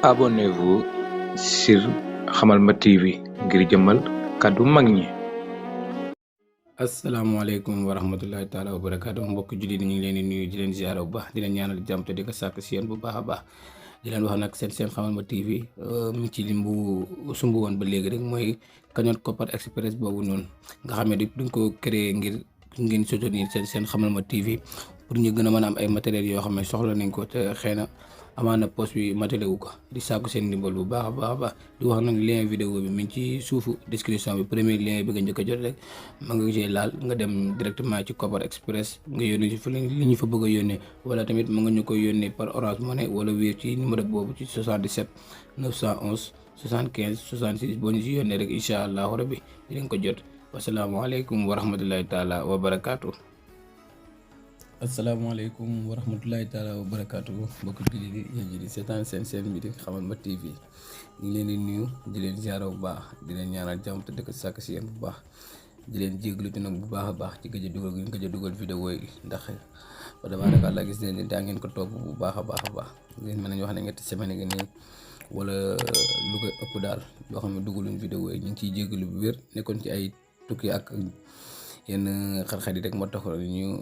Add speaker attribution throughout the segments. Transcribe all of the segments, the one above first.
Speaker 1: Abonnez-vous sur Hamalma TV ngir jëmmal kàddu mag ñi.
Speaker 2: asalaamaaleykum wa rahmatullahi taala wa barakaatu mbokk jullit ñu ngi leen di nuyu di leen ziara bu baax di leen ñaanal jàmm te di ko sàkk si yéen bu baax a baax di leen wax nag seen Hamalma TV mu ngi ci lim bu sumb woon ba léegi rek mooy cagnotte Kopar Express boobu noonu nga xam ne duñ ko créé ngir ngeen soutenir seen Hamalma TV pour ñu gën a mën a am ay matériels yoo xam ne soxla nañ ko te xëy na amaana poste bi matériel wu ko di sàkku seen ndimbal bu baax a baax di wax nag lien vidéo bi mi ngi ci suufu description bi premier lien bi nga njëkk a jot rek ma nga gisee laal nga dem directement ci Kopar Express nga yónnee ci fa li ñu fa bëgg a yónnee wala tamit ma nga ñu koy yónnee par Orange Money wala Wave ci numéro boobu ci 77 911 75 66 boo ñu si yónnee rek incha allahu rabbi dinañ ko jot wasalaamaaleykum wa rahmatullahi taala wa barakaatu. asalaamaaleykum wa rahmatullahi taala wa barakaatu mbokk jullit yi yéen di seetaan seen bi di Hamalma TV ñu ngi leen di nuyu di leen ziara bu baax di leen ñaanal jàmm te di ko sàkk si yéen bu baax di leen jéglu te nag bu baax a baax ci gëj a dugal gi gëj a dugal vidéo yi ndax ba damaa la gis ne daa ngeen ko topp bu baax a baax ngeen mën nañu wax ne ñetti semaine gi nii wala lu koy ëpp daal yoo xam ne dugaluñ vidéo yi ñu ngi ciy jéglu bu wér nekkoon ci ay tukki ak yenn xar-xar yi rek moo taxoon ñu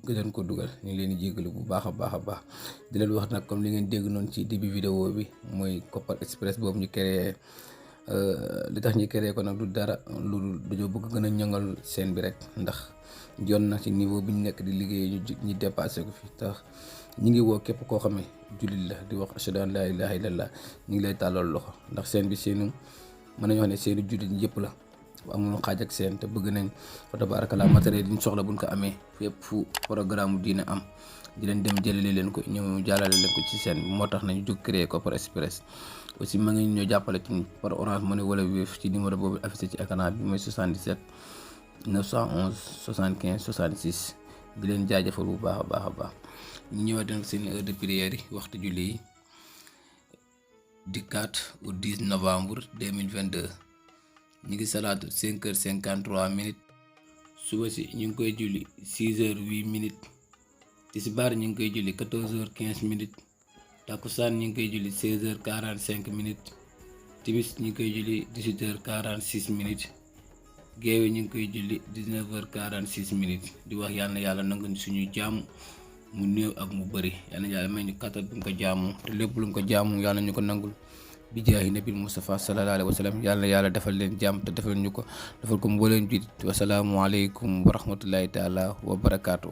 Speaker 2: gëjoon ko dugal ñu ngi leen di jégalu bu baax a baax di leen wax nag comme li ngeen dégg noonu ci début vidéo bi mooy Kopar Express boobu ñu créé li tax ñu créé ko nag du dara lu dañoo bëgg gën a ñoŋal scène bi rek ndax jot na ci niveau bi ñu nekk di liggéey ñu dépassé ko fi tax ñu ngi woo képp koo xam ne jullit la di wax ashhadu an laa ilaaha illallah ñu ngi lay tàllal loxo ndax scène bi seenu mën nañu wax ne seenu jullit yëpp la amul xaaj ak seen te bëgg nañ fa tabarakallah matériel yi ñu soxla buñ ko amee fépp fu programme diine am di leen dem jëlale leen ko ñëw jàllale leen ko ci seen moo tax nañu jóg créer Kopar Express aussi ma ngi ñoo jàppale ci par Orange Money wala Wave ci numéro boobu affiché ci écran bi mooy 77 911 75 66 di leen jaajëfal bu baax a baax ñu ñëwaat nag seen heure de prière yi waxtu julli yi du 4 au 10 novembre 2022 ñu ngi salaatu 5h53 suba si ñu ngi koy julli 6h08 tisbaar ñu ngi koy julli 14h15 takkusaan ñu ngi koy julli 16h45 timis ñu ngi koy julli 18h46 géewe ñu ngi koy julli 19h46 di wax yàlla na yàlla nangu suñu jaamu mu néew ak mu bëri yàlla na yàlla may ñu kàttan bu ñu ko jaamu te lépp lu ñu ko jaamu yàlla ñu ko nangul bi jaahi nabil Mustafa sallallahu alayhi wa sallam yàlla na yàlla defal leen jàmm te defal ñu ko defal ko mbooleen julit wasalaamu aleykum wa rahmatullahi taala wa barakaatu.